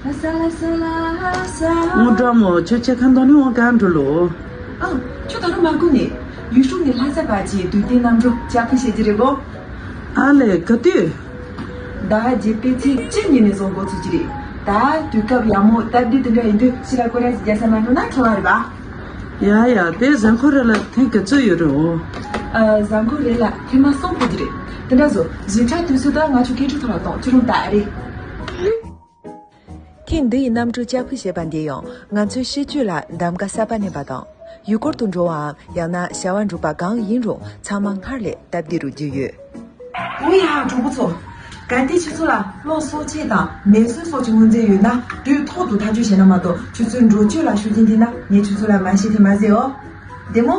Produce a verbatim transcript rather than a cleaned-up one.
ལྷ་ས་ལྷ་ས་ལྷ་ས། སྔོན་འགྲོ་མོ་ཁྱོད་ཅག་ཁ་འདོན་ནི་འོང་གང་འགྲོ་ལོ། ཨ། ཁྱོད་ད་རུང་མ་གོ་ནས། ཡུས་ཧྲུང་ནས་ལྷ་ས་བར་གྱི་དུས་བདེ་གནམ་གྲུ་ལྕགས་ཕུད་བྱེད་ཀྱི་རེད་གོ། ཨ་ལས་ག་དུས། ཟླ་བརྒྱད་པའི་ཚེས་བཅུ་ཉིན་ནས་བཟུང་འགོ་ཚུགས་ཀྱི་རེད། ད་དུས་སྐབས་ཡག་མོ་སྟབས་བདེ་དེ་འདྲ་ཡིན་དུས་ཕྱི་ལ་སྐོར་ར་ཞིག་རྒྱག་ས་མ་འགྲོ་ན་ཁྱོད་རང་རེད་པ། ཡ་ཡ་དེ་གཟའ་འཁོར་རེ་ལ་ཐེངས་ག་ཚོད་ཡོད་རེད་འོ། ཨ། གཟའ་འཁོར་རེ་ལ་ཐེངས་མ་གསུམ་ཕོག་གི་རེད། དེ་འདྲ་བཟོ། གཞིས་ཆགས་དུས་ཚོད་ད་ང་ཚོ་སྐད་འཕྲིན་ཐོག་ལ་གཏོང་ཁྱོད་རང་ད་རེད། ཐེངས་འདི་ཡི་གནམ་གྲུ་ལྕགས་ཕུད་བྱས་པ་འདི་ཡང་ང་ཚོའི་སྤྱི་སྤྱོད་ལ་གདམ་ག་གསར་པ་བསྣན་པ་དང་། ཡུལ་སྐོར་དུ་འགྲོ་བའམ་ཡང་ན་བྱ་བ་འགྲུབ་པ་གང་ཡིན་རུང་ཚང་མ་སྔར་ལས་སྟབས་བདེ་རུ་བརྒྱུད་ཡོད། འོ་ཡ་གྲོགས་པོ་ཚོ། གལ་ཏེ་ཁྱོད་ཚོ་ལ་གློག་གསོག་ཆས་དང་མེ་གསོད་སོགས་ཀྱི་དངོས་རྫས་ཡོད་ན་དུས་ཐོག་ཏུ་ཐག་གཅོད་བྱས་ན་མ་གཏོགས་ཁྱོད་ཚོའི་འགྲོ་སྐྱོད་ལ་ཤུགས་རྐྱེན་ཐེབས་ན་ངས་ཁྱོད་ཚོ་ལ་མ་བཤད་དེ་མ་ཟེར་འོ། བདེ་མོ།